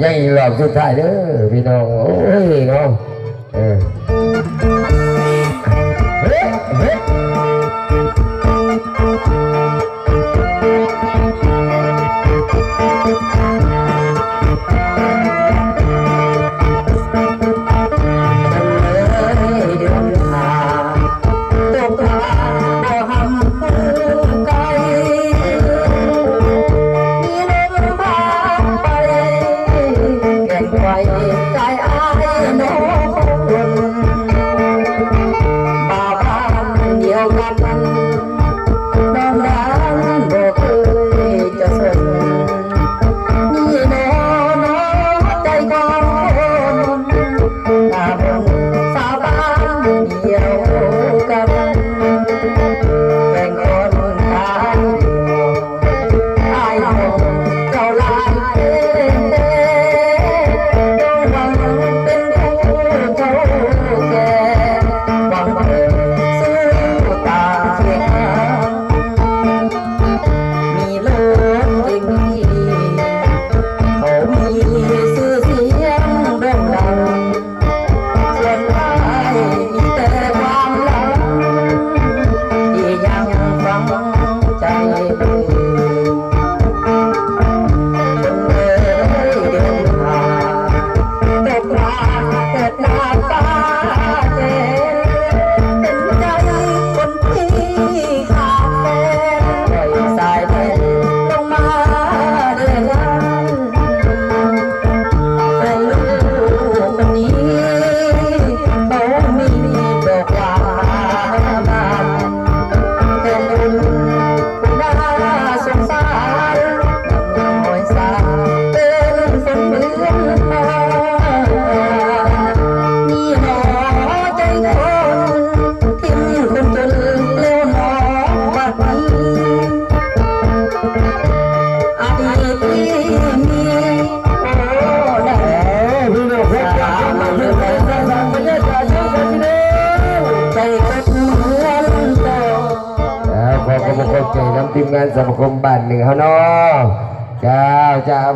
ຍັງອີກຮອບສຸດທ້າຍເດີພີ່ນ້ອງ ໂອ້ຍເນາະ ເອີ ເຮັດ ເຮັດ ມີລົດເກັ່ງດີ ເຂົາມີຊື່ສຽງໂດ່ງດັງ ສ່ວນອ້າຍມີແຕ່ຄວາມຫຼັງ ທີ່ຍັງຝັງໃຈ ຄົນເອີຍເດີນທາງ ຕົກມາເກີດໜ້າຟ້າແດງ ເປັນໃຈຄົນທີ່ຂາດແຄນ ປ່ອຍສາຍແດນລົງມາເດີນທາງ ແຟນລູກຄົນນີ້ ເຂົາມີດອກວ່າງາມ ແຕ່ລຸ້ນຜູ້ໜ້າສົງສານ ຍັງນ້ອຍສາເປັນຄົນເບືອນຫາ ມີໜໍໃຈຄົນ ຖິ້ມຄົນຈົນແລ້ວໜໍບັດນີ້ ອະດີດທີ່ມີ ໂອ້ ໄດ້ ເອີ ພີ່ນ້ອງ ສາມາດເລີຍ ໃຈຕົກເໝືອນຕໍ່ ເອີ ຂໍຂອບອົກຂອບໃຈນຳທີມງານສະມາຄົມບ້ານເໜືອເຮົາເນາະ ເຈົ້າ ເຈົ້າ ອາ